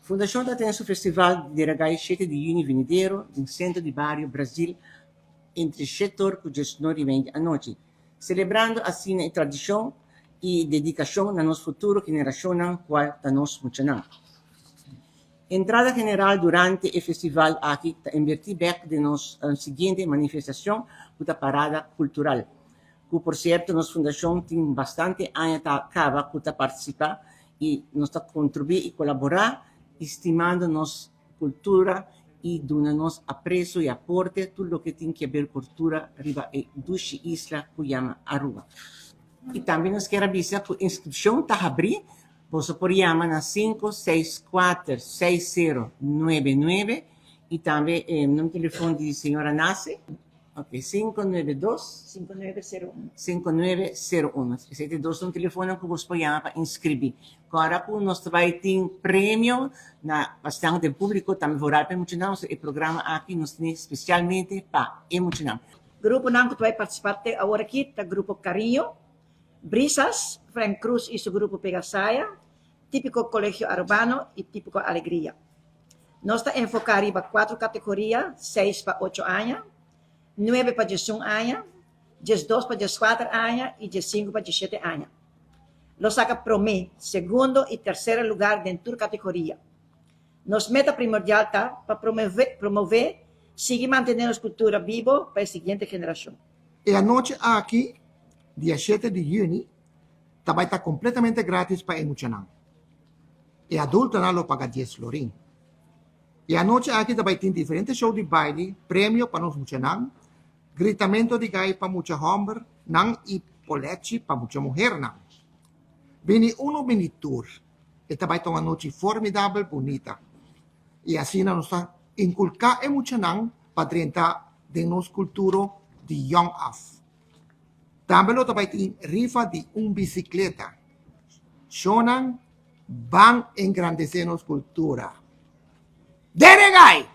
Fundashon ta tene su festival di Deragai shete di yüni venidero den sentro di bario Brazil entre shet'or ku diesnor i mei di anochi, selebrando asina e tradishon i dedikashon na nos futuro generashonnan kual ta nos muchanan. Entrada general durante e festival aki ta invertí bèk den nos siguiente manifestashon ku ta Parada Kultural, ku por sierto nos fundashon tin bastante aña ta kaba ku ta partisipá i nos ta kontribuí i kolaborá estimando nos kultura i duna nos apreso i aporte tur loke tin ke ber kultura riba e dushi isla ku yama Aruba. I tambe nos kier a bisa ku inskripshon ta habrí, boso por yama na 5646099 i tambe e number telefon di señora Nase. Ok, 592. 5901. 5901. Esei ta e dos number telefonnan ku bos por yama pa inskribí. Kòrda ku nos ta bai tin premio na pasnan den públiko, tambe vooral pa e muchanan, pasobra e programa aki nos tene spesialmente pa e muchanan. Gruponan ku ta bai partisipá te awor aki ta Grupo Cariño, Brisas, Frank Cruz i su grupo Pegasaya, Típico Colegio Arubano i Típico Alegria. Nos ta enfoká riba kuatro kategoria, seis pa ocho aña, nuebe pa diesun aña, diesdos pa dieskuater aña i diesinku pa diesshete aña. Lo saka promé, segundo i tersera lugar den tur kategoria. Nos meta primordial ta pa promové, sigui mantené nos kultura bibo pa e siguiente generashon. E anochi aki, dia shete di yüni, ta bai ta kompletamente grátis pa e muchanan. E adultonan lo paga dies florin. E anochi aki ta bai tin diferente show di baile, premio pa nos muchanan, gritamento di gai pa mucha hombernan y polechi pa mucha muhernan. Bini uno bini tur. E ta bai ta un anochi formidabel bunita. Y asina nos ta inculca e muchanan pa drenta den nos culturo di yong af. Tambe lo ta bai tin rifa di un bicicleta. Shownan ban engrandece nos cultura. Dere gai!